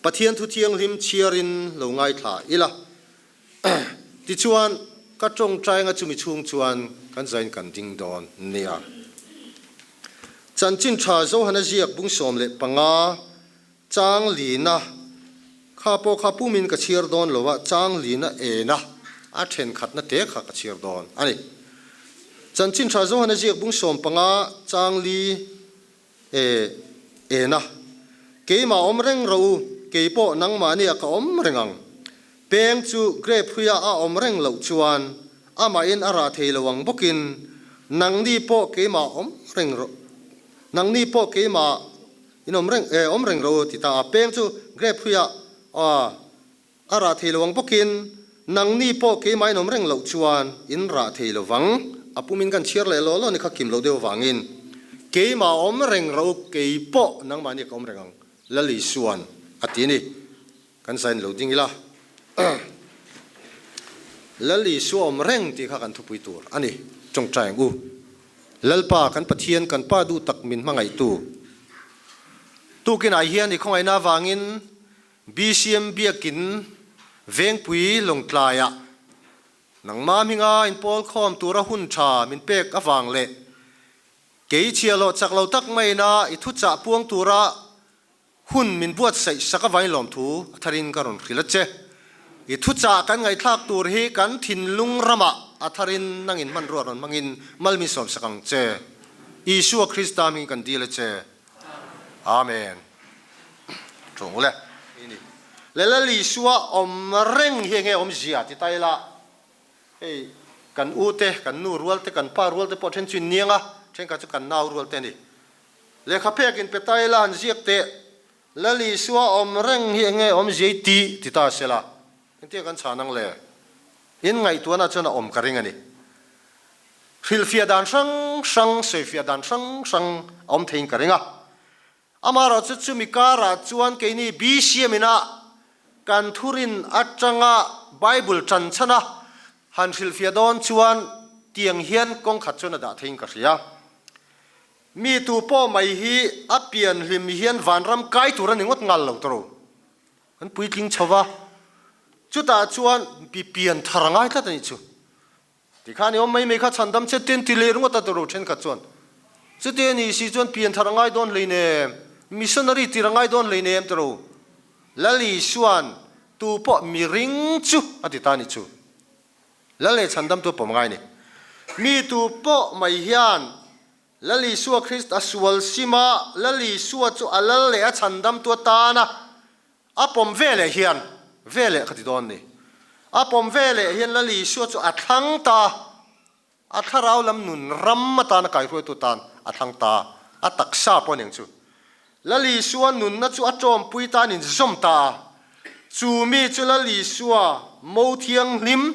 Pathian thu thianghlim chhiarin lo ngaithla ila. Tichuan, ka tawngtainga chumi chhung chuan kan zain kan ding dawn nia. Chanchin tha Johana ziak bung 15 chang lina kha pawh kha pumin ka chhiar dawn lo a, chang lina ena a thenkhatna te kha ka chhiar dawn a ni. Chanchin tha Johana ziak bung 15 chang li E, ena. Keimah awm reng rawh u, kei pawh nangmahniah ka awm reng ang. Peng chu grape hruia a awm reng loh chuan amahin a rah thei lo ang bawkin nangni pawh keimah awm reng rawh, nangni pawh keimah in awm reng, e, awm reng rawh u, ti ta a. Peng chu grape hruia a A rah thei lo ang bawkin, nangni pawh keimah in awm reng loh chuan in rah thei lo vang. A pumin kan chhiar leh law law ni kha kim loh deuh avangin, keimah awm reng ro kei pawh nangmahni ka awm reng ang, Lal Isua'n a ti ni. Kan zain lo ding ila. Lal Isua awm reng tih kha kan thupui tur a ni. Tawngtai ang u. Lalpa kan Pathian kan Pa duh tak min hmangaihtu. Tukinah hian i khawngaihna avangin BCM Biakin Vengpui Lawngtlaiah nangmah hminga inpawl khawm tura hun tha min pek avang leh kei chhiahhlawh chak lo tak maina i thuchah puang tura hun min buatsaih sak avangin lawmthu a tharin ka rawn hrilh a che. I thuchah kan ngaihthlak tur hi kan thinlung ramah a tharin nangin hmanrua rawn hmangin mal min sawmsak ang che. Isua Krista hmingin kan dil a che. Amen. Ṭawng le. Ini. Le Lal Isua awm reng hi enge awmzia ti ta ila, hei kan u te, kan nu rual te, kan pa rual te pawh then chu in niang a, thenkhat chu kan nau rual te a ni. Lehkha phek in pe ta ila han ziak teh, Lal Isua awm reng hi enge awmzia i ti ti ta sela, engtia kan chhan ang le? In ngaihtuahna chuan a awm ka ring a ni. Hrilhfiah dan hrang hrang, sawifiah dan hrang hrang a awm theiin ka ring a. Amaherawhchu chumi karah chuan keini BCM ina kan thurin atanga Bible tan chhana han hrilhfiah dawn chuan tiang hian kawng khat chuan a dah theiin ka hria. Mi tu pawh mai hi a pian hlim hian vanram kai tur a ni ngawt ngal lo tawrh. An puitling chho va, chutah chuan pi pian thar a ngai tlat a nih chu. Tikhan i awm mai mai kha chhandam che ten ti leh ringawt a tawrh thenkhat chuan. Chute a nih si chuan pian thar a ngai dawn hleinem, missionary tir a ngai dawn hleinem tawrh. Lal Isua'n tu pawh mi ring chu a ti ta a nih chu. Lal leh chhandam tu a pawm ngai a ni. Mi tu pawh mai hian Lal Isua Krist a sual sim a, Lal Isua chu a lal leh a chhandamtu atana a pawm ve leh hian, ve leh ka ti dawn ni, a pawm ve leh hian Lal Isua chu a thlang ta, a thlarau lam nun ram atana kaihruaitu atan a thlang ta, a taksa pawh aniang chu. Lal Isua nunna chu a tawmpui tan inzawm ta a, chu mi chu Lal Isua mo thianghlim,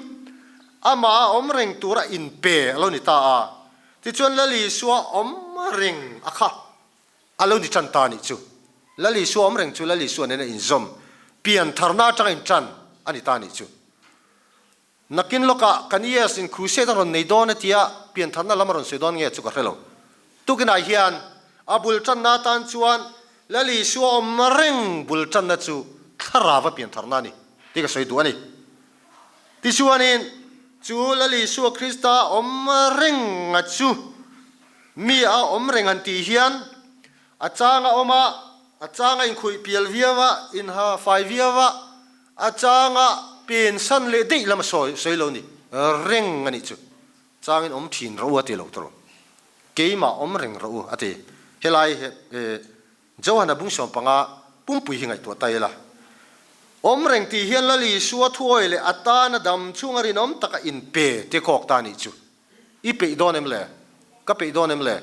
amah a awm reng tura inpe a lo ni ta a. Tichuan Lal Isua awm reng a kha a lo ni tan ta a nih chu. Lal Isua awm reng chu Lal Isua nena inzawm, pian tharna atanga intan a ni ta a nih chu. Nakin lawkah kan yes in crusade a rawn nei dawn a tia, pian tharna lam a rawn sawi dawn nge chu ka hre lo. Tukinah hian a bul tanna atan chuan Lal Isua awm reng bul tanna chu thlarau a pian tharna a ni tih ka sawi duh a ni. Tichuanin, chu Lal Isua Krista awm renga chu mi a awm reng han tih hian a chang a awm a, a chang a inkhuih pial viau a, inha fai viau a, a chang a pen san leh daih lam a sawi sawi lo ni reng a nih chu. Changin awm thin rawh u a ti lo tawrh. Keimah awm reng rawh u a ti. Helai he Johana bung 15 pumpui hi ngaihtuah ta ila. Awm reng tih hian Lal Isua thuawi leh a tana dam chhunga rinawm taka inpe te kawk ta nih chu. I peih dawn em le? Ka peih dawn em le?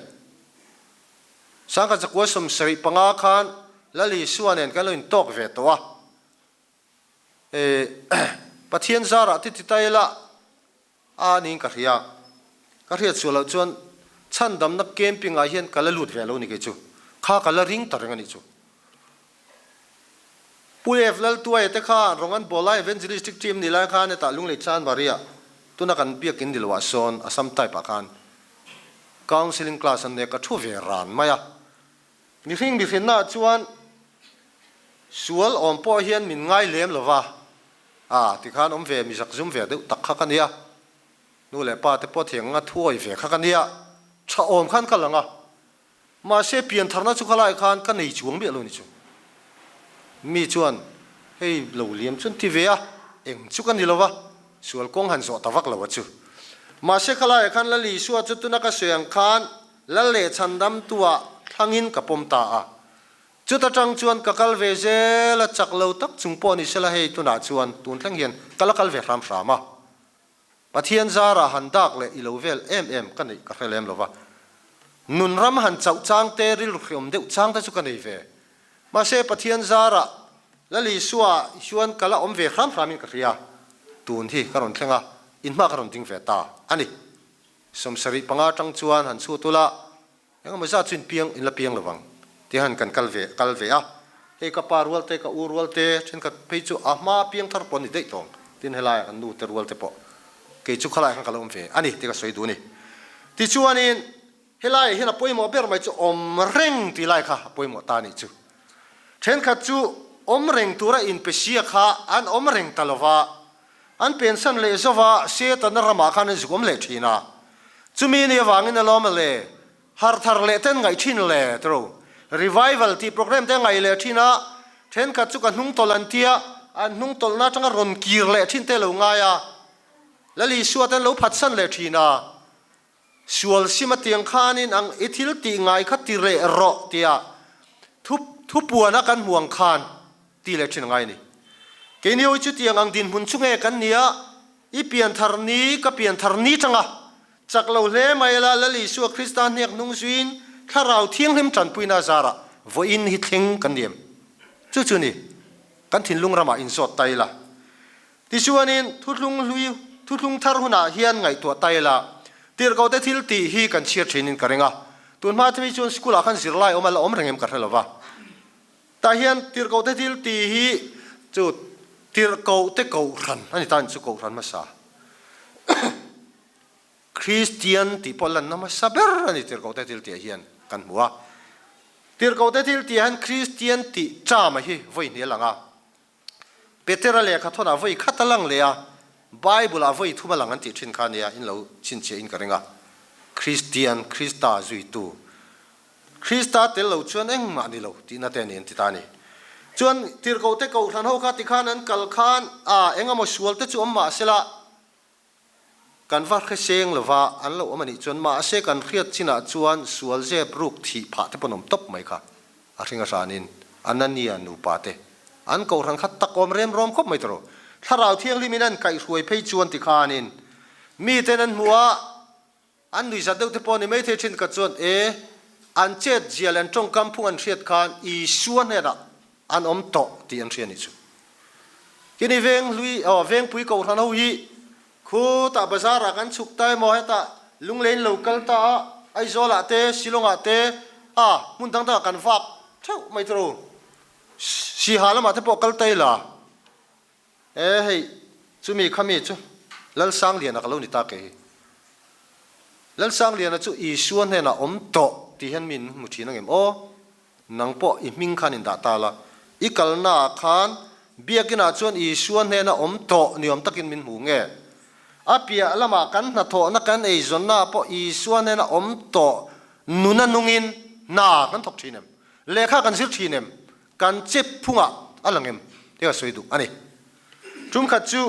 Sangkhat zakua 75 khan Lal Isua nen kan lo intawk ve tawh a. Pathian zarah ti ti ta ila a niin ka hria. Ka hriat sual loh chuan chhandamna camping ah hian ka la lut ve lo ni kei chu. Kha ka la ring ta reng a nih chu. Pu F Laltuaia te khan Rongan Bawlai Evangelistic Team ni lai khan hetah Lunglei Chanmari ah tuna kan biakin ni lo ah sawn Assam type ah khan counselling class an nei a ka thu ve ran mai a. Mihring mihrinna ah chuan. Sual awm pawh hian min ngai lem lo va, a tikhan awm ve mi zakzum ve deuh tak kha ka nia. Nu leh pa te pawh thiang anga thuawi ve kha ka nia, tha awm khan ka lang a. Mahse piantharna chu khalai khan ka nei chuang miah lo ni chu. Mi chuan hei lo liam chuan ti ve a, eng chu ka ni lo va, sual kawng han zawh ta vak lo a chu. Mahse khalaiah khan Lal Isua chu tuna ka sawi ang khan Lal leh Chhandamtua thlangin ka pawm ta a. Chuta tang chuan ka kal ve zel a, chak lo tak chung pawh ni sela hei tunah chuan tun thleng hian ka la kal ve hram hram a. Pathian zarah han dak leh i lo vel em em ka neih ka hre lem lo va. Nun ram han chauh chang te, rilru hreawm deuh chang te chu ka nei ve. Mahse Pathian zarah Lal Isua chuan ka la awm ve hram hramin ka hria. Tun hi ka rawn thleng a, inhma ka rawn ding ve ta a ni. 75 atang chuan han chhut ula, Engemaw zat chu in piang, in la piang lo vang tih han kan kal ve, kal ve a. Hei ka pa rual te, ka u rual te, thenkhat phei chu a hma piang thar pawh an ni daih tawng. Tin helaiah kan nu te rual te pawh kei chu khalaiah khan ka lo awm ve a ni tih ka sawi duh a ni. Tichuanin helaiah hian a pawimawh ber mai chu awm reng tih lai kha a pawimawh ta a nih chu. Thenkhat chu awm reng tura inpe sia kha an awm reng ta lo va, An pensan leh zova Setana ramah khan an zuk awm leh thin a. Chumi ni avangin a lawm a le, harh thar leh ten ngaih thin le tiro. Revival tih program te a ngaih leh thin a, thenkhat chu ka hnung tawlh an tia, an hnung tawlhna atanga rawn kir leh thin te lo ngai a, Lal Isua te an lo phatsan leh thin a. Sual sim a tiang khanin ang i thil tih ngai kha ti reh rawh tia thu thupuana kan hmu ang khan ti leh thin a ngai a ni. Keini hawi chu tiang ang dinhmun chu nge kan nia, i pianthar ni ka pianthar ni tanga chak lo hle mai la Lal Isua Krista hniak hnung zuiin Thlarau Thianghlim tanpuina zarah vawiin hi thleng kan ni em? Chu chu ni kan thinlung ramah inzawt ta ila. Tichuanin, thuthlung hlui, thuthlung thar hunah hian ngaihtuah ta ila, tirhkohte thil tih hi kan chhiar thinin ka ring a. Tun hma thimi chuan school ah khan zirlai awm a la awm reng em ka hre lo va. Tah hian tirhkohte thil tih hi chu tirhkohte kohhran a ni ta ni chu kohhran hmasa. Kristian tih pawh lanna hmasa ber a ni tirhkohte thil tih ah hian kan hmu a. Tirhkohte thil tih ah hian Kristian tih chama hi vawi hnial ang a. Petera lehkha thawnah vawi khat a lang leh a, Bible-ah vawi thum a lang an tih thin kha nia in lo chhinchhiah in ka ring a. Kristian, Krista zuitu. Krista tel lo chuan engmah ni lo tihna te a ni an ti ta a ni. Chuan tirhkohte kohhran ho kha tikhan an kal khan a engemaw sual te chu awm mah sela, Kan va hre seng lova an lo awm a nih chuan mahse kan hriat chinah chuan sual zep ruk thih phah te pawn awm tawp mai kha a hring a hranin Anania nupa te an kohhran kha tak awm rem rawm khawp mai tawh Thlarau Thianghlimin an kaihhruai phei chuan tikhanin miten an hmu a An nuihzat deuh te pawh ni maithei thin ka chuan e, an chet zia leh an tawngkam phung an hriat khan Isua hnenah an awm tawh tih an hria nih chu. Kini veng hlui aw vengpui kohhran ho hi khutah bazar ah kan chhuk ta emaw hetah Lunglein lo kal ta a Aizawl ah te Shillong ah te a hmun dang dang ah kan vak theuh mai tawh ro. Siha lamah te pawh kal ta ila. E hei, chumi kha mi chu Lalsangliana ka lo ni ta kei hi. Lalsangliana chu Isua hnenah awm tawh tih hian min hmu thin angem aw? Nang pawh i hming khan indah ta la, i kalnaah khan biakinah chuan Isua hnena awm tawh ni awm takin min hmu nge? A piah lamah kan hnathawhna kan eizawnnaah pawh Isua hnena awm tawh nuna nungin hna kan thawk thin em? Lehkha kan zir thin em? Kan chep phungah a lang em tih ka sawi duh a ni. Tum khat chu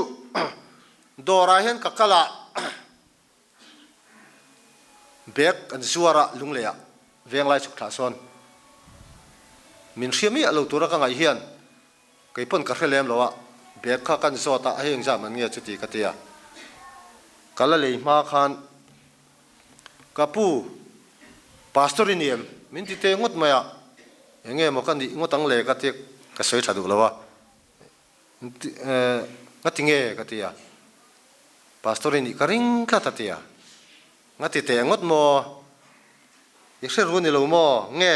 dawrah hian ka kal a, bag an zuar a lunglei ah venglai chhuk thlah sawn min hria miah lo tura ka ngaih hian kei pawn ka hre lem lo a, bag kha kan zawt a, hei engzah man nge chuti ka ti a, ka la lei hma khan Ka pu, Pastor i ni em? Min ti teh ngawt mai a, eng nge maw ka nih ngawt ang le ka ti ka sawi tha duh lo a, Nga ti nge ka ti a, Pastor i nih ka ring tlat a ti a, Nga ti teh ngawt maw? I hre ru ni lo maw? Nge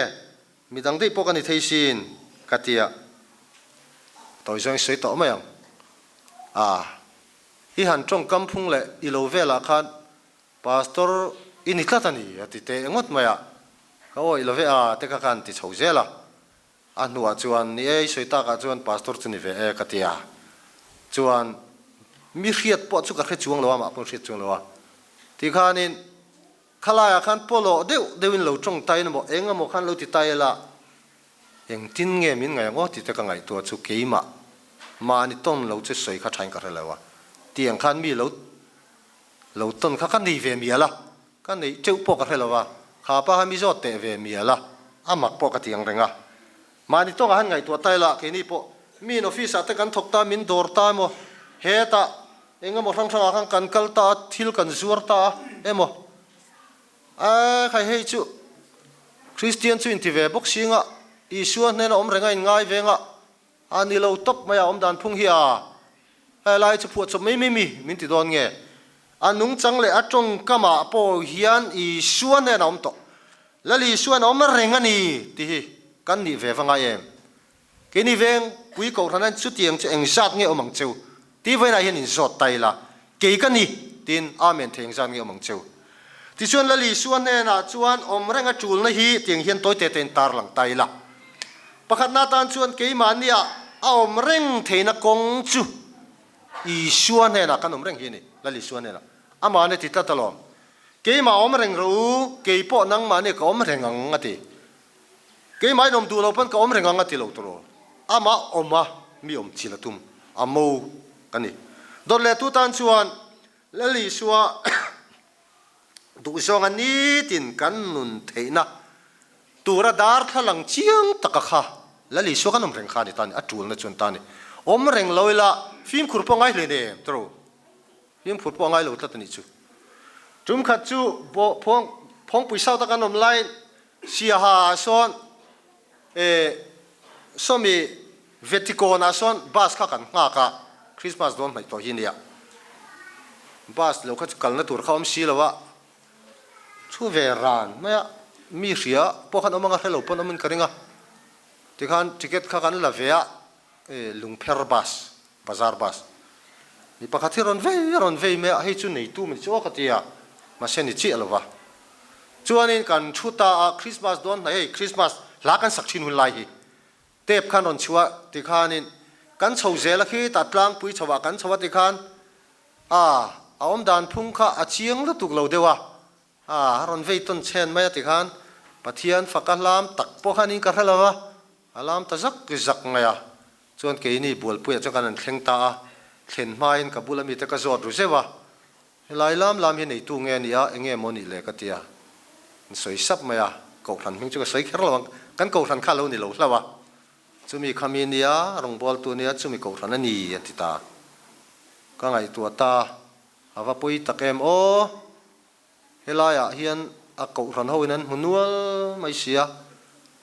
midang daih pawh ka ni thei sin ka ti a, tawi zawng i sawi tawh mai ang a, i han tawngkam phung leh i lo velah khan Pastor i ni tlat a ni a ti teh ngawt mai a, ka awih lo ve a te kha khan ti chho zel a. A hnuah chuan, Ni e, i sawi takah chuan pastor chu ni ve e, ka ti a. Chuan, Mi hriat pawh chu ka hre chuang lo a, mah pawh hriat chuang lo a. Tikhanin, Khalaiah khan pawlawh deuh deuhin lo tawngtai emaw eng emaw khan lo ti tai ila, engtin nge min ngaih ang aw tih te ka ngaihtuah chu keimah mahni tawn lo chu sawi kha thain ka hre lo a. Tiang khan mi lo lo tawn kha ka nei ve mial a, ka neih teuh pawh ka hre lo a, kha pa kha mi zawt teh ve mial a, a mak pawh ka ti ang reng a. Mahni tawngah han ngaihtuah ta ila, keini pawh miin office ah te kan thawk ta, min dawr ta emaw, hetah eng emaw hrang hrangah khan kan kal ta a, thil kan zuar ta a emaw, ae khai hei chu Kristian chu inti ve bawk singa Isua hnena awm reng a inngai veng a, a ni lo tawp mai a awm dan phung hi a, helai chu phuah chawp mai mai mi min ti dawn nge? A nungchang leh a tawngkamah pawh hian Isua hnena awm tawh. Lal Isuan a awm reng a ni tih hi kan nih ve va ngai em? Keini veng pui kohhran hian chutiang chu engzat nge awm ang cheu? Tih vawiinah hian inzawt ta ila, kei ka ni tiin Amen thei engzat nge awm ang cheu? Tichuan Lal Isua hnenah chuan awm reng a tulna hi tiang hian tawi te tein tarlang ta ila. Pakhatna atan chuan keimahnia a awm reng theihna kawng chu Isua hnenah kan awm reng hi a ni, Lal Isua hnenah. Amah a ti tlat alawm. Keimah awm reng rawh u, kei pawh nangmahni ka awm reng ang a ti. Keimah in awm duh lo pawn ka awm reng ang a ti lo tawh. Amah awm a mi awm chil a tum a mo ka ni. Dawt leh tu tan chuan Lal Isua duhzawnga nitin kan nun theihna tura darthlalang chiang taka kha Lal Isua kan awm reng kha a ni ta a ni, a tulna chuan ta a ni. Awm reng lo ila fimkhur pawh ngai hle nem tawh. Fimkhur pawh a ngai lo tlat a nih chu. Tum khat chu bawh phawng phawngpui sau tak an awm laiin Siaha ah sawn eh sawmi Vetikawn ah sawn bus kha kan nghak a, Christmas dawn hnaih tawh hi nia. Bus lo kha chu kalna tur kha awm si lo a, thu ve ran mai a, mi hria pawh khan awm anga hre lo pawn awmin ka ring a. Tikhan ticket kha kan la ve a, eh lungpher bus Bazar bus mi pakhat hi rawn vei rawn vei mai a, hei chu neitu min chu aw ka ti a, mahse ni chiah lo va. Chuanin kan thu ta a, Christmas dawn hnai hei Christmas hla kan sak thin hun lai hi tape khan rawn chhuah tikhanin kan chho zel a khi tah tlangpui chho ah kan chho a tikhan a a awm dan phung kha a chiang lutuk lo deuh a, a rawn vei tawn chhen mai a tikhan Pathian faka hlam tak pawh khanin ka hre lo va, a lam ta zak zak mai a. Chuan keini Bualpuiah chuan kan han thleng ta a, thlen hmain ka bula mite ka zawt ru zeuh a, helai lam lam hi neitu nge a nih a, enge maw nih le ka ti a, an sawi sap mai a, kohhran hming chu ka sawi kher lo ang, kan kohhran kha a lo ni lo hlauh a, chumi kha mi nia, rawngbawltu nia, chumi kohhran a ni an ti ta, ka ngaihtuah ta, a va pawi tak em aw. Helaiah hian a kohhran hoin an hmu nual mai si a,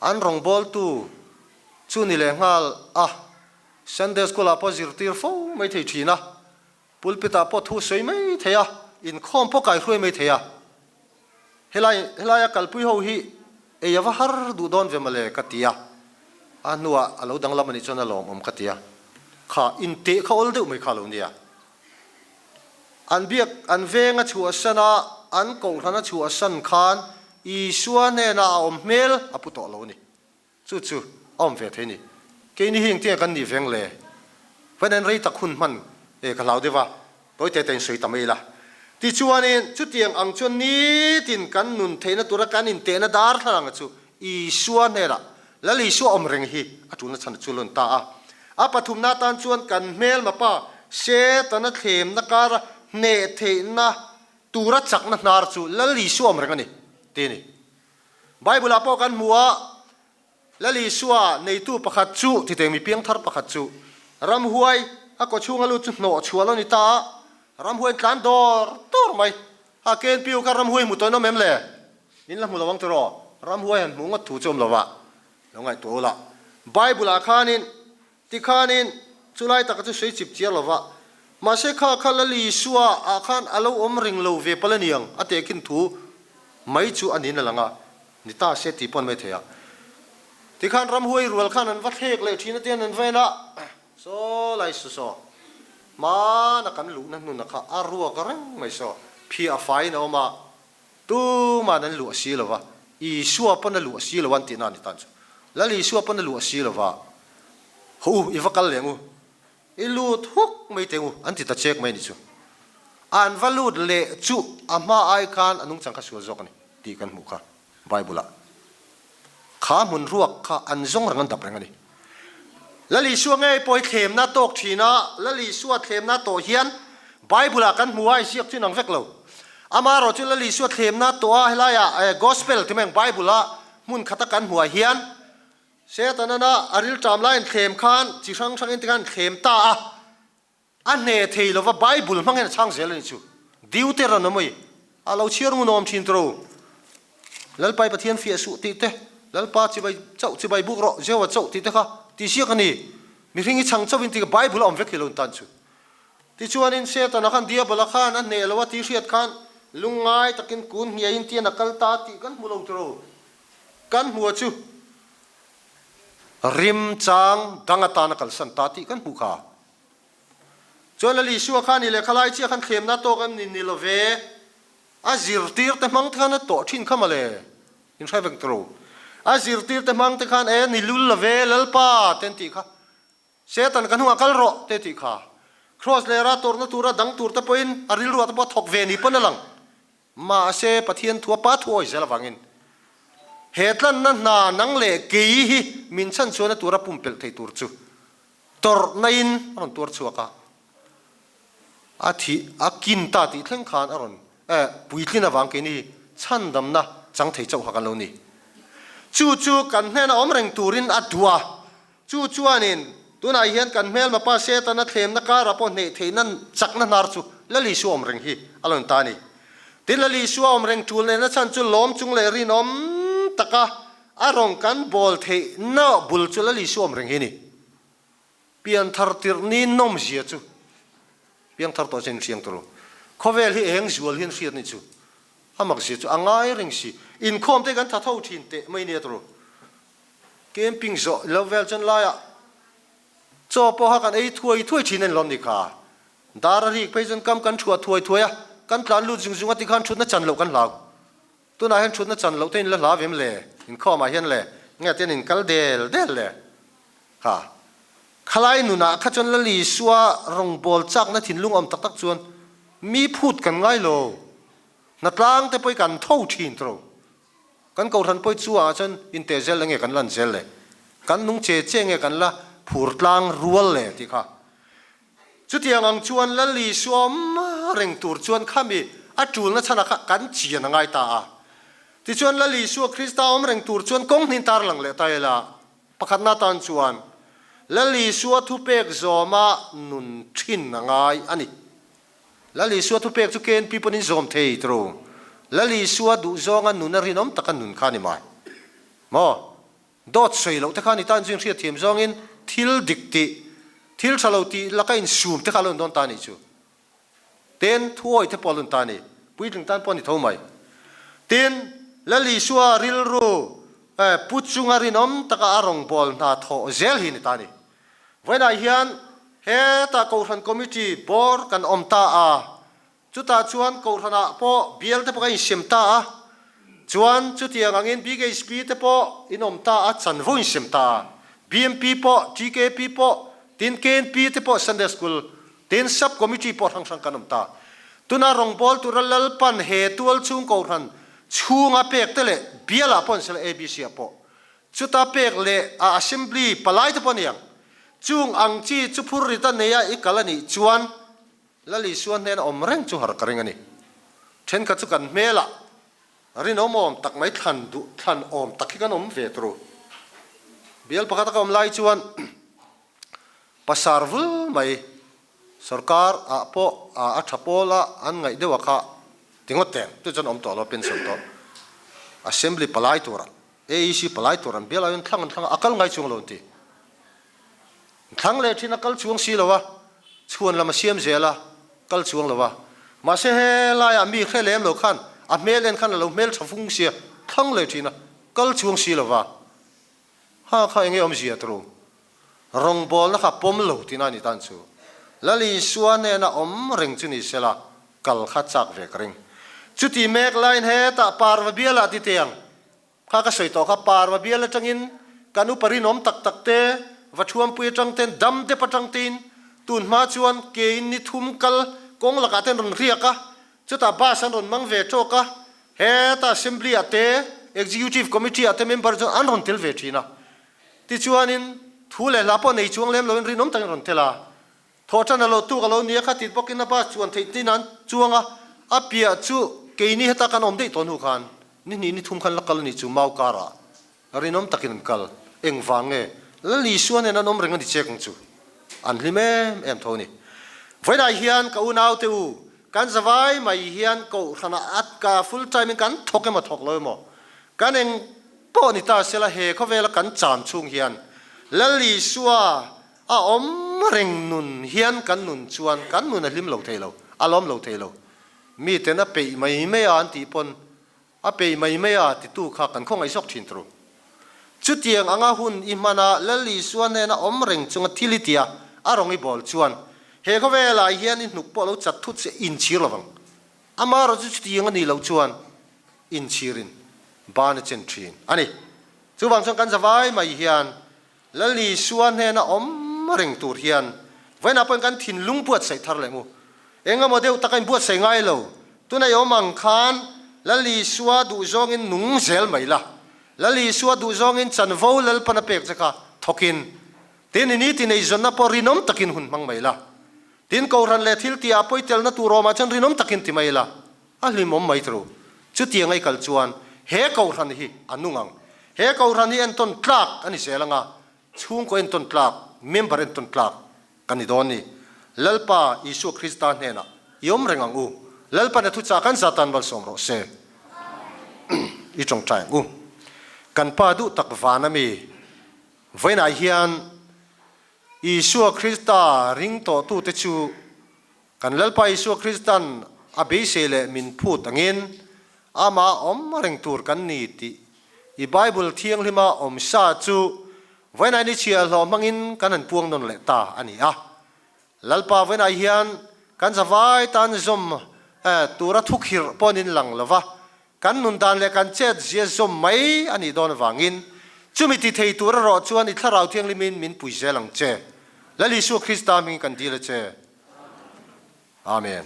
an rawngbawltu chu ni leh nghal a, Sunday School ah pawh zirtir fo mai thei thin a, pulpit ah pawh thu sawi mai thei a, inkhawm pawh kaihruai mai thei a. Helai helaia kalpui ho hi ei a va har duh dawn ve mawle ka ti a, a hnuah a lo danglam a nih chuan a lawmawm ka ti a, kha inteh kha awl deuh mai kha a lo nia. An biak an veng a chhuahsan a, an kohhran a chhuahsan khan Isua hnenah a awm hmel a pu tawh lo a ni. Chu chu a awm ve thei a ni. Keini hi engtinge kan nih veng le? Vawiin rei tak hun hman e ka hlau deuh a, tawi te tein sawi ta mai ila. Tichuanin chutiang ang chuan nitin kan nun theihna tura kan intehna darthlalang chu Isua hnenah Lal Isua awm reng hi a tulna chhan chu lawn ta a. A pathumna atan chuan kan hmelma pa Setana thlemna kara hneh theihna tura chakna hnar chu Lal Isua awm reng a ni, ti a ni. Bible-ah pawh kan hmu a, Lal Isua neitu pakhat chu, titeng mi piangthar pakhat chu, ramhuai a kawchhunga lut chu hnawh chhuah lo ni ta a, ramhuai tlan dawr dawr mai. A KNPU kha ramhuai hmu tawh in awm em le? In la hmu lo ang tiraw? Ramhuai han hmuh ngawt thu chu awm lo va, lo ngaihtuah ula. Bible-ah khanin, tikhanin chulai taka chu sawi chip chiar lo va, mahse kha kha Lal Isua ah khan a lo awm ring lo ve pal a ni ang a tehkhin thu mai chu a niin a lang a, ni ta se tih pawh an mai thei a. Tikhan ramhuai rual khan an va thlek leh thin a tian an va en a, Saw lai su saw, hmana kan luhna hnuna kha a ruak reng mai saw, phiah a faiin a awm a, Tuman an luah si lo va, Isua pawn a luah si lo an tihna a ni tan chu. Lal Isua pawn a luah si lo va, Hawh u, i va kal leh ang u, i lut huk mai teh u, an ti ta chek mai a ni chu. An va lut leh chu a hma ai khan a nungchang kha sual zawk a ni tih kan hmuh kha Bible-ah. Kha hmun ruak kha an zawng reng an dap reng a ni. Lal Isua ngei pawh hi thlemna tawk thin a, Lal Isua thlemna tawh hian Bible-ah kan hmu a, inziak chu inang vek lo. Amaherawh chu Lal Isua thlemna tawh a helaiah Gospel ti mai ang Bible-a hmun khata kan hmuh ah hian Setanan-a a rilṭam laiin thlem khan chi hrang hrangin tikhan thlem ta a, A hne thei lova Bible hmang hian a chhang zel a ni chu. Deuteronomy a lo chhiar ngun awm thin tawh. Lalpai Pathian fiah suh tih te, Lalpa chibai chauh chibai buk rawh, Jehovah chauh tih te kha tih siak a ni. Mihring hi chhang chauhin tih Bible a awm vek hi lo tan chu. Tichuanin Setana khan Diabola khan a hneh lo a tih hriat khan lungngai takin kun hniaiin tian a kal ta tih kan hmu lo tawh. Kan hmu a chu rim chang dang atan a kalsan ta tih kan hmuh kha. Chuan Lal Isua khan i lehkha lai chiah khan thlemna tawk em ni ni lo ve, a zirtir te hmang te khan a tawh thin kha mawle, in hre vek tawh. A zirtir te hmang te khan e ni lul lo ve Lalpa te an tih kha, Satan ka hnungah kal rawh te tih kha. Kraws lera tawrhna tura dang tur te pawhin a rilruah te pawh a thawk ve ni pawn a lang. Mahse Pathian thua pa thu awi zel avangin he tlanna hna nang leh kei hi min chhan chuan a tura pumpelh thei tur chu tawrhna in a rawn tuar chhuak a, a thih a kin ta tih thleng khan a rawn eh puitlin avang keini hi chhandamna chang thei chauh kha kan lo ni. Chu chu kan hnena awm reng turin a duh a, Chu chuanin, tunah hian kan hmelma pa Setana thlemna karah pawh hneih theihna chakna hnar chu Lal Isua awm reng hi a lo ni ta a ni. Tin, Lal Isua awm reng tul nehna chhan chu lawm chung leh rinawm taka a rawng kan bawl theihna bul chu Lal Isua awm reng hi a ni. Pianthar tirhni nawmzia chu piangthar tawh chuan inhriang tur u. Khawvel hi eng zual hian hriat ni chu a makzia chu a ngai reng si. Inkhawm te kan tha tho thin teh mai nia tur u. Camping zawh lo vel chuan laiah chaw pawha kan ei thuai thuai thin a ni lawm ni kha. Dar a rik phei chuan kam kan thuah thuai thuai a, kan tlan lut zung zung a tikhan thutna chan loh kan hlau. Tunah hian thutna chan loh te in la hlau em le? Inkhawmah hian le nge tian in kal del del le? Kha khalai nunah kha chuan Lal Isua rawngbâwl châkna thinlung awm tak tak chuan mi phut kan ngai lo. Hnatlang te pawh hi kan tho thin tawh lo. Kan kohhran pawi chu ah chuan inte zel enge kan lan zel le? Kan nung che che nge kan la phur tlang rual le tih kha. Chutiang ang chuan Lal Isua awm reng tur chuan khami a tulna chhanah kha kan chian a ngai ta a. Tichuan Lal Isua Krista awm reng tur chuan kawng hnin tar lang leh ta ila. Pakhatna tan chuan Lal Isua thupek zawma nun thin a ngai a ni. Lal Isua thupek chu KNP pawn in zawm thei tawh. Lal Isua duhzawnga nuna rinawm taka nun kha a ni mai. Maw? Dawt sawi loh te kha a ni tan chu inhriat thiam zawngin thil dik tih, thil tha lo tih laka insum te kha a lo in dawn ta a nih chu. Tin, thuawi te pawh a lo in ta a ni. Puitling tan pawh a ni tho mai. Tin, Lal Isua rilru pu chunga rinawm taka a rawngbâwl hna thawh zel hi a ni ta a ni. Vawiinah hian hetah Kohhran Committee bawr kan awm ta a, chutah chuan Kohhranah pawh bial te pawh kan insem ta a, chuan chutiang angin BKHP te pawh in awm ta a, chanvo insem ta a, BMP pawh, TKP pawh, tin KNP te pawh Sunday School, tin Sub Committee pawh hrang hrang kan awm ta. Tuna rawngbâwl tura Lalpan he tualchhung Kohhran chhunga pek te leh bialah pawh an sela ABC ah pawh Chuta pek leh a assembly palai te pawh a ni ang. Chung ang chi chu phur rit a nei a i kal a nih chuan Lal Isua hnena awm reng chu har ka ring a ni. Thenkhat chu kan hmelah rinawm awm tak mai thlan duh thlan awm tak hi kan awm ve turu. Bial pakhat a ka awm lai chuan pasar vul mai sorkar ah pawh a tha pawl a an ngaih deuh a kha ti ngawt teng chu chuan awm tawh lo pension tawh assembly palai turah AEC palai tur an bial aiin thlang an thlang a, a kal ngai chuang lo an ti. Thlang leh thin a kal chuang si lo a, chhuan lam a siam zel a, kal chuang lo a. Mahse helaiah mi hre lem lo khan a hmel en khan a lo hmel tha fung sia, thlang leh thin a, kal chuang si lo va. Ha kha enge awmzia turu? Rawngbawlna kha pawm lo tina ni tan chu. Lal Isua hnena awm reng chu ni sela, kal kha chak ve ka ring. Chuti mek laiin hetah Parva bialah ti teh ang. Kha ka sawi tawh kha Parva bial atangin Kan upa rinawm tak tak te, va thuampui atang ten, dam dep atang tein tun hma chuan ke in ni thum kal kawng lakah ten rawn riak a, chutah bus an rawn mang ve tawk a, heta assembly ah te, executive committee ah te member chuan an rawn tel ve thin a. Tichuanin thu leh hla pawh nei chuang lem loin rinawm takin rawn tel a. Thawhṭan a lo tuk a lo nia kha tit bawkin a bus chuan theih tin an chuang a, a piah chu keini heta kan awm daih tawh hnu khan ni hnih ni thum khan la kal a nih chu mau karah rinawm takin an kal. Engvang nge Lal Isua nen an awm reng a ni chek ang chu an hlim em em tho a ni. Vawiinah hian ka unaute u, kan zavai mai hian kohhranah at ka full time in kan thawk emaw thawk lo emaw kan eng pawh ni ta sela he khawvela kan cham chhung hian Lal Isua A awm reng nun hian kan nun chuan kan nun a hlim lo thei lo, a lawm lo thei lo. Miten a peih mai mai a an tih pawn a peih mai mai a titu kha kan khawngaih zawk thin turu. Chutiang anga hun i hman a Lal Isua hnena awm reng chunga thil i tia a rawng i bawl chuan he khawvelah hian i hnuk pawh lo chat thut se inchhir lovang. Amaherawhchu chutiang a nih loh chuan inchhirin ban a chen thin a ni. Chuvang chuan kan zavai mai hian Lal Isua hnena awm reng tur hian vawiinah pawhin kan thinlung buatsaih thar leh mu. Engemaw deuh taka in buatsaih ngai lo. Tunah i awm ang khan Lal Isua duhzawngin nung zel mai la. Lal Isua duhzawngin chanvo Lalpan a pek che kha thawkin tin i nitin eizawnna pawh rinawm takin hun hmang mai la. Tin Kohhran leh thil tihah pawh i telna tur awmah chuan rinawm takin ti mai la. A hlimawm mai tru. Chutiang a i kal chuan he Kohhran hi a nung ang. He Kohhran hi entawn tlak a ni zel anga, chhungkaw entawn tlak, member entawn tlak kan ni dawn ni. Lalpa Isua Krista hnenah i awm reng ang u. Lalpan a thuchah kan zatan malsawm rawh se. I tawngtai ang u. Kan Pa duh tak van a mi vawiinah hian Isua Krista ring tawhtute chu Kan Lalpa Isua Kristan a beisei leh min phut angin amah awm reng tur kan ni tih i Bible thianghlima awm sa chu vawiinai ni chhiahhlawh hmangin kan han puang nawn leh ta a ni a. Lalpa vawiinai hian kan zavai tan zawm tura thukhirh pawhin lang lova kan nun dan leh kan chet zia zawm mai a nih dawn avangin chumi ti thei tur erawh chuan i Thlarau Thianghlimin min pui zel ang che. Lal Isua Krista hmingin kan dil a che. Amen.